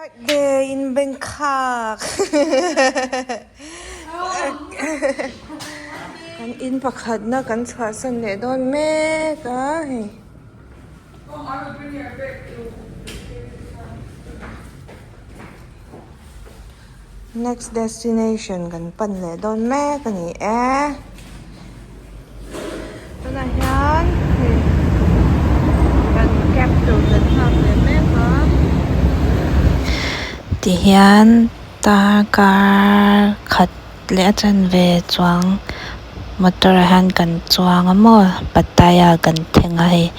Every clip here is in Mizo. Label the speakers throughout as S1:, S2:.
S1: Birthday in Bangkok kan in pakhatna kan chhuahsan leh dawn mek a hei. Next destination kan pan leh dawn mek a ni e. Tunah hian hei kan cab tur kan nghak leh mek a.
S2: Tihian darkar khat leh a chanve chuang motor ah hian kan chuang a maw Pattaya kan thleng a hei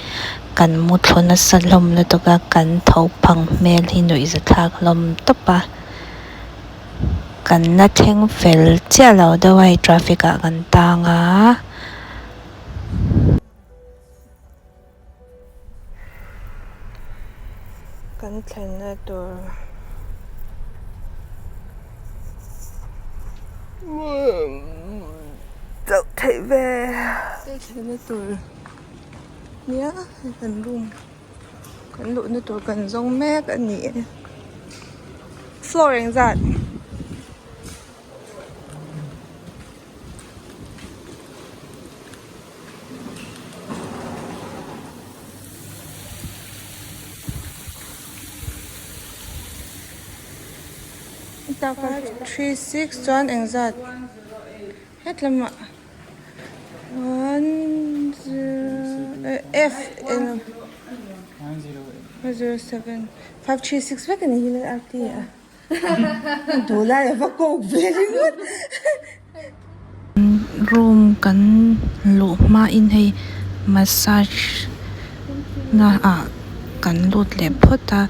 S2: kan mu thlu nasa hlawm lutuk a kan tho phang hmel hi nuihzathlak hlawm tawp a. Kan la thleng fel chiah lo deuh a hei traffic ah kan tang a.
S1: Kan thlenna tur chauh theih ve kan thlenna tur nia hei kan room. Kan luhna tur kan zawng mek a ni e. Floor engzat? 536 chuan engzat? Hetlamah. 1 0 F L 1 0 7 5 3 6 vek a ni hi lai RT a duh lai a va kawk ve ringawt.
S2: Room kan luh hmain hei massage na ah kan lut leh phawt a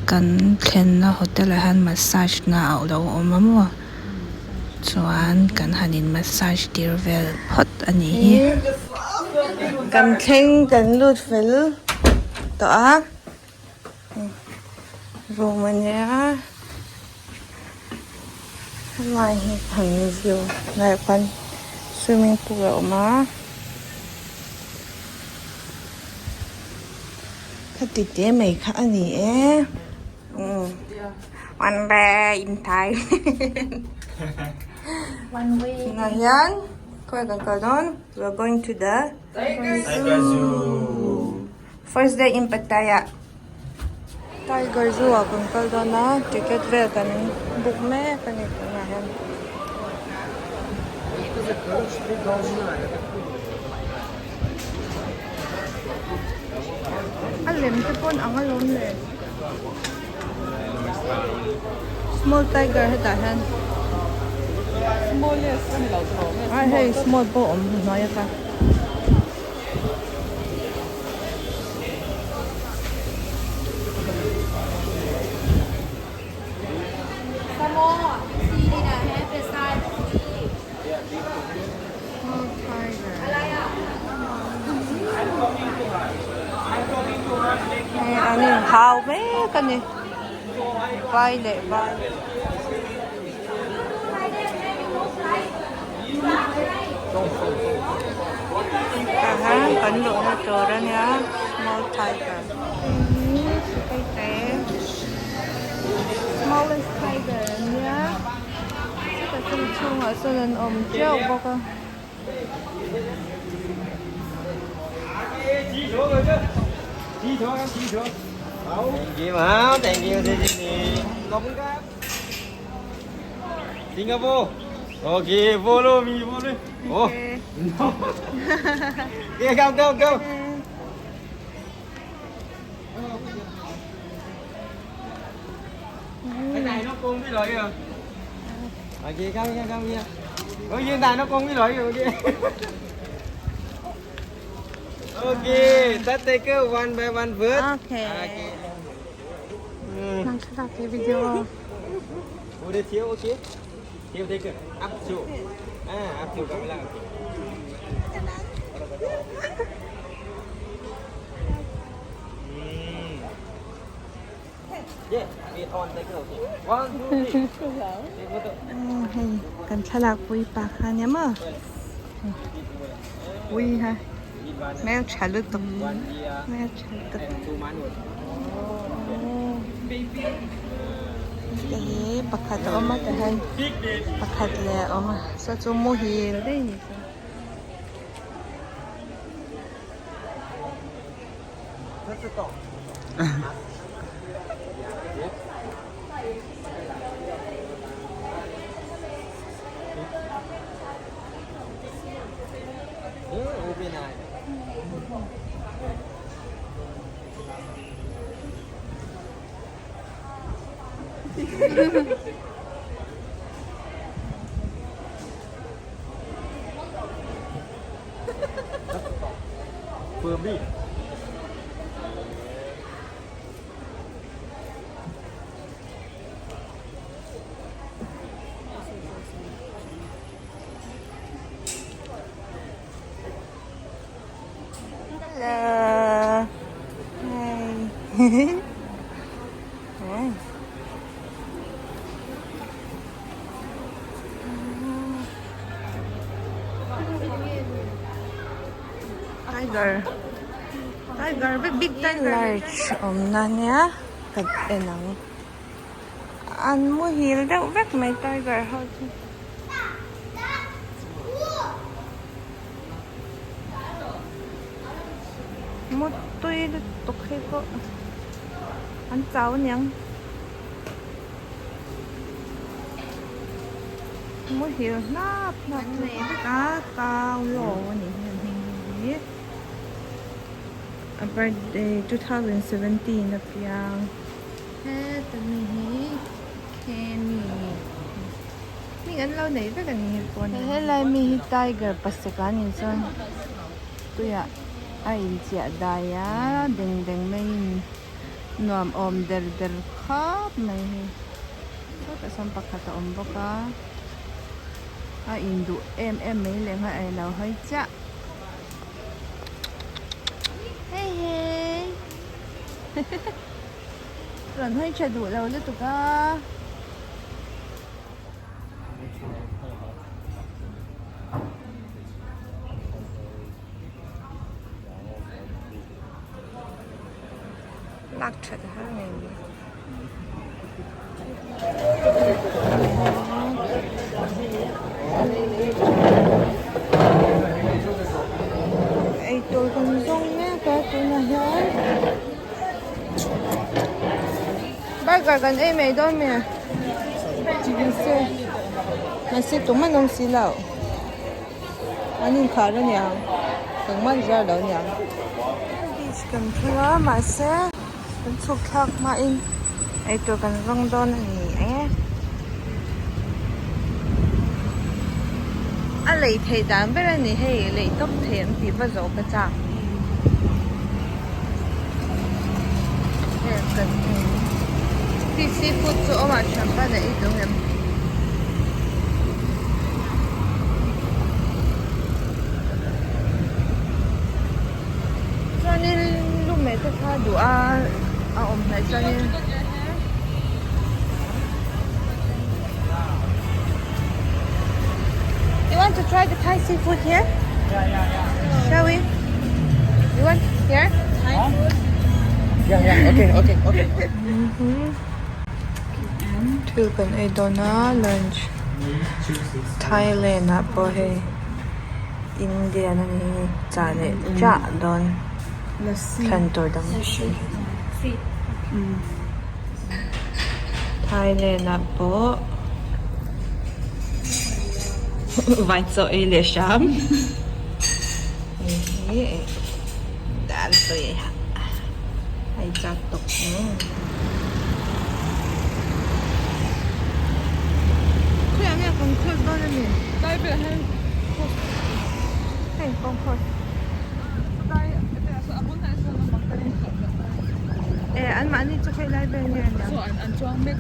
S2: kan thlenna hotel ah hian massage na a lo awm a maw. Chuan kan han in massage tir vel phawt a ni hi.
S1: Kan thleng kan lut fel tawh a room a nia helai hi kan view laiah khuan swimming pool a awm a khati te mai kha a ni e. One way in Thailand.
S2: One way.
S1: Tunah hian khawi kan kal dawn? We are going to the
S3: Tiger Zoo.
S1: First day in Pattaya. Tiger Zoo ah kan kal dawn a, ticket vel kan book mek a ni tunah hian. A lem te pawn ang alawm le. Small tiger hetah hian ai hei small pawh a awm hnuai a ka. Small tiger. Hei an inhau mek a ni. Vai leh vai. Tah hian kan luhna tur a nia small tiger. Smallest tiger a nia. Chutah chuan a chhungah sawn an awm teuh bawk a.
S3: Singapore. Okay, follow me, follow. Oh. Okay, go, go, go. Cái này nó con với loại kìa. Okay, come here, come here. Ôi, hiện tại nó con với loại kìa. Okay, that take one by one bird.
S1: Okay.
S3: Okay.
S1: Nang thlalak hi video.
S3: Udah chiếu okay. Chiếu take up to. Ah, up to kamera. Okay. Yeah, we on take okay. One, two, three. Take photo.
S1: Hei kan thlalak pui pa kha nia maw ui ha hmel tha lutuk hmel tha lutuk. Pakhat a awm a tah hian pakhat leh a awm a saw chu muhil daih a ni chu. Hello. Hi. Hi. Tiger. Tiger, big big tiger. Large awmna nia kan en ang. An muhil deuh vek mai tiger ho chu. Mutui lutuk hei pawh an chau aniang. Muhil hnap hnap nei vek a kau lo a nih hi a hming hi. A birthday 2017 a piang. Heta mi hi Kenny hming an lo nei vek a ni hei pawh helai mi hi tiger pasek a ni chuan tuiah a inchiah dai a deng deng maiin nuam awm der der khawp mai hei sawtah sawn pakhat a awm bawk a a induh em em mai leh nghal a lo hawi chiah hei hei. Rawn hawi tha duh lo lutuk a. Lak that a har ngei mai. Eitur kan zawng mek a tunah hian. Burger kan ei mai dawn mi mahse mahse tum an awm si lo an inkhar a niang engmah an zar lo aniang beach kan thleng a mahse kan chhuk thlak hmain eitur kan zawng dawn a ni e a lei theih dan ber a ni hei lei tawp thei an tih va zawh ka chak. Khi seafood chu awm ah champagne a ei duh ngem. Chuanin lu meh te kha duh a a awm hnaih chuanin You want to try the Thai seafood here?
S3: Yeah, yeah, yeah.
S1: Shall we? You want here?
S3: Thai food? Yeah, yeah. Okay, okay, okay.
S1: Thil kan ei dawn a lunch Thailand ah pawh hei Indian a ni chah leh chah dawn thlan tur dang Thailand ah pawh vai chaw ei leh hram hei hi dan tui a chak tawk ang. Khawiah nge kan cross dawn a ni? Hei kawng cross. Eh an mahni chu hei lai vel nge a nia. Eh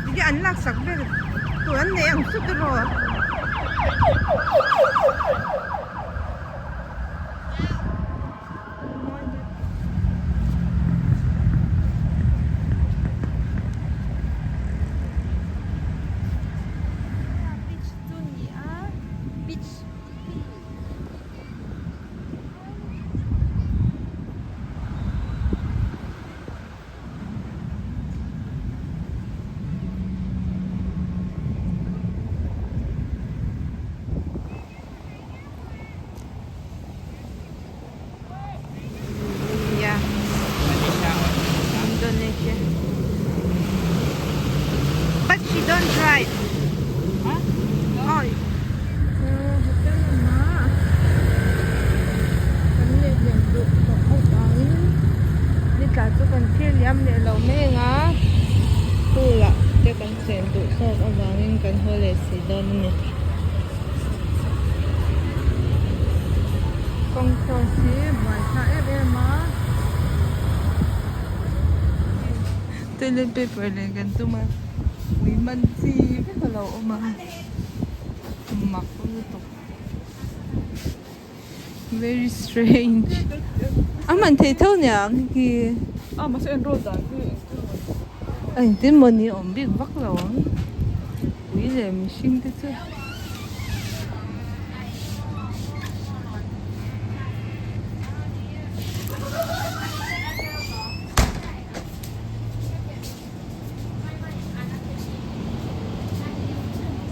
S1: tige an laksak vel tur an nei ang chu tiraw. Beach chu ni a beach. You don't drive. Oi. Hotel lamah kan lehliam duh tawh avangin ni tla chu kan thlir liam leh lo mai ang a, pool ah te kan chen duh zawk avangin kan haw leh si dawn a ni. Kawng cross hi buai thlak em em a. Toilet paper leh kan tum a ui man chi vek a lo awm a mak lutuk very strange a man thei tho niang khi a engtin maw ni awm bik vak lo ang ui leh mihring te chu.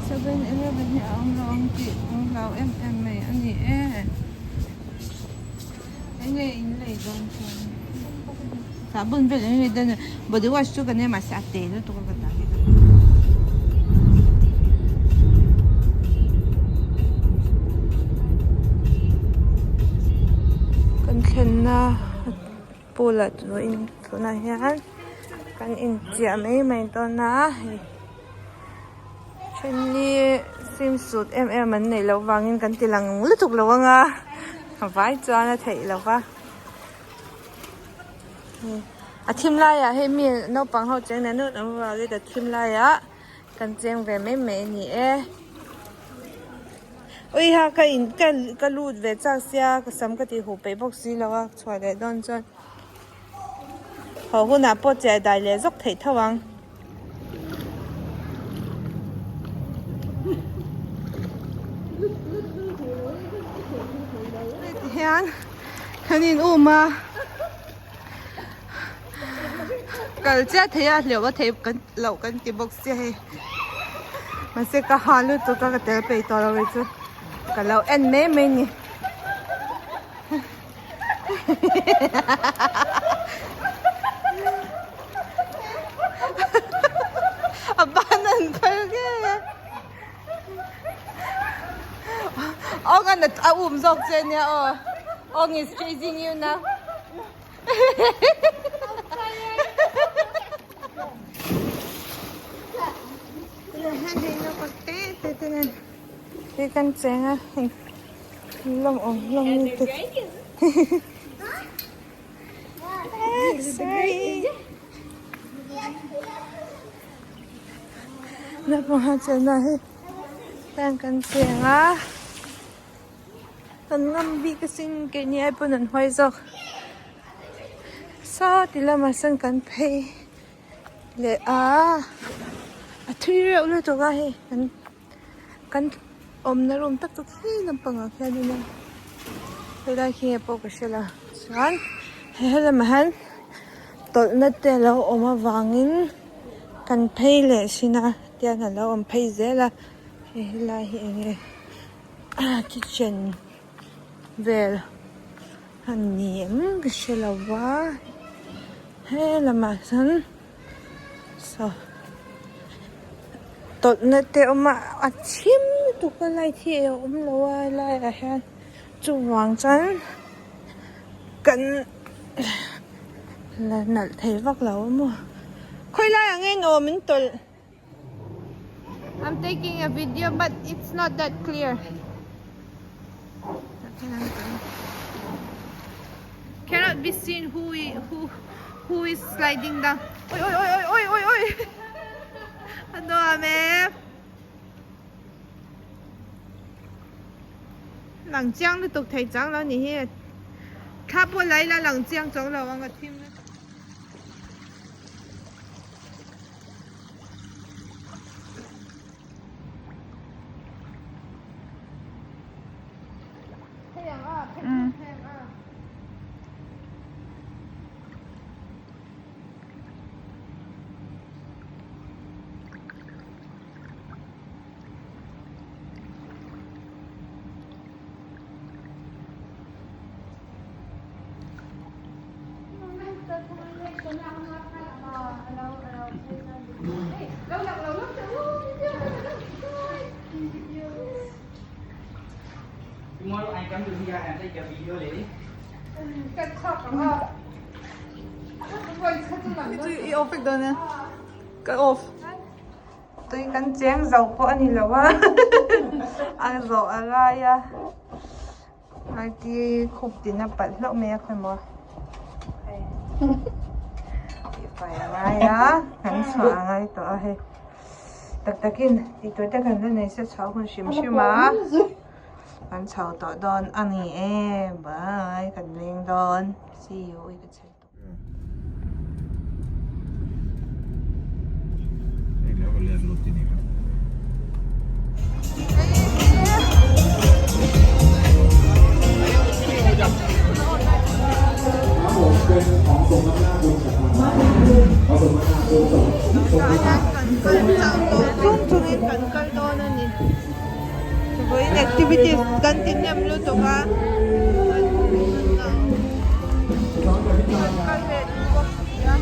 S1: 7-eleven hi a awm lo ang tih an hlau em em mai a ni e enge in lei dawn chuan sahbawn vel an lei dawn a body wash chu kan nei mahse a te lutuk a ka dah hi kan thlenna. Pool ah chuan tunah hian kan inchiah mai mai dawn a hei then hi swimsuit em em an neih loh vangin kan ti lang lutuk lo ang a a vai chuan a theih loh va a thim laiah hei mi naupang ho cheng nen an awm avangin a thim laiah kan cheng ve mai mai a ni e. Ui ha ka in ka ka lut ve chak sia ka sam ka tih huh peih bawk si lo a chhuah leh dawn chuan haw hunah pawh chiah dai leh zawk theih tho ang. Heti hian kan in um a kal chiah thei a hleuh a thei kan loh kan ti bawk sia hei. Mahse ka ha lutuk a ka tel peih tawh lo chu ka lo en mai mai ni. A ban an phal ngei a. Ong an a um zawk che nia aw. Ong is chasing you now. Hei kan cheng a hei lawm awm hlawm lutuk sorry naupang ho chenna hi tan kan cheng a kan ngam bik asin keini ai pawn an huai zawk saw ti lamah sawn kan phei leh a a thui reuh lutuk a hei kan kan awmna room tak chu khi lampangah khianin a helai khi nge pawh ka hre lo chuan he lamah hian tawlhna te a lo awm avangin kan phei leh thin a tiang a lo awm phei zel a hei helai hi eng nge kitchen vel a ni em ka hre lo va he lamah chuan saw tawlhna te a awm a a thim lutuk a light hi a awm lo a helaiah hian chuvang chuan kan la nalh thei vak lo a maw khawi laiah nge nuam in tawlh. I'm taking a video but it's not that clear. Cannot be seen who who who is sliding down. Oi oi oi oi oi oi oi. Ano ame? Lang chiang lutuk thei chang lo ni hi. Thla pawh lai la lang chiang chang lo ang a thim lutuk. I off vek dawn e ka off tui kan cheng zo pawh a ni lo a a zawh a lai a party khup tin a palh hlauh mai a khawimaw hei tihfai a ngai a kan chhuah a ngai tawh a hei tak takin tih tur te kan la nei se chhuah hun hrim hrim a. Kan chho tawh dawn a ni e bye kan leng dawn see you ui ka chhe tawh. Chung chungin kan kal dawn a ni. Vawiin activities kan ti hnem lutuk a kan kal leh duh bawk si a.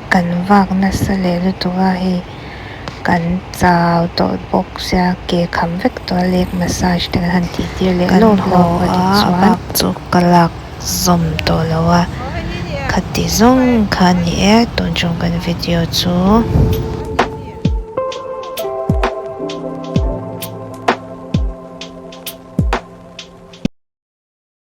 S2: Kan vak nasa leh lutuk a hei kan chau tawh bawk sia ke kham vek tawh a leg massage te kan han tih tir leh lawk lawk a tichuan a bak chu ka lak zawm tawh lo a khati zawng kha a ni e tun chung kan video chu.